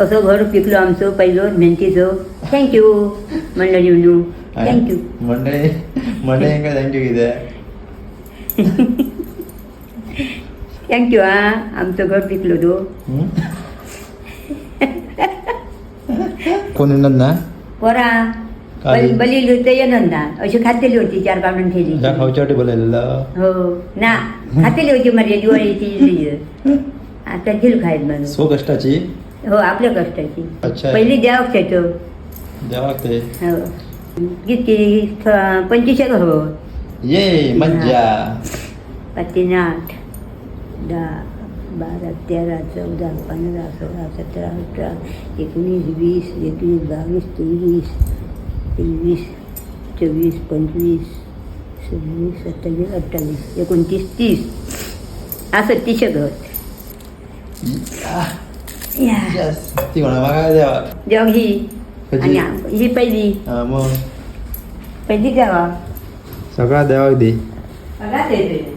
असो घर पिकलो आमचो पहिलो मेहनतीचो. Thank you मंडळी. Thank you. मंडळी, मंडळींका thank you कितें? Thank you. हा, आमचो घर पिकलो तो. हम्म? कोण येणार ना? पोरा. काय? बलिलो ते येणार ना. अशी खातेली होती, चार काढून ठेवली. ह्या खावच्या वाटी बोलायलेलं. हो ना, खातेली होती मरे दिवाळीची. आता झील खायत म्हणून. सो कष्टाची. हो, आपल्या कष्टाची. अच्छा. पहिली द्यावं खेळतो. द्यावा ते. हो, किती? 25 हो. ये मज्जा. 5, 3, 8, 10, 12, 13, 14, 15, 16, 17, 18, 19, 20, 21, 22, 23, 23, 24, 25, 26, 27, 28, 29, 30 असं 30 गवत या. यस, ती म्हणा मागा द्यावा. जेव्हा ही कशी? आणि ही पहिली. हा, मग. पहिली जेव्हा सगळा द्यावा दे. सगळ्यात येते.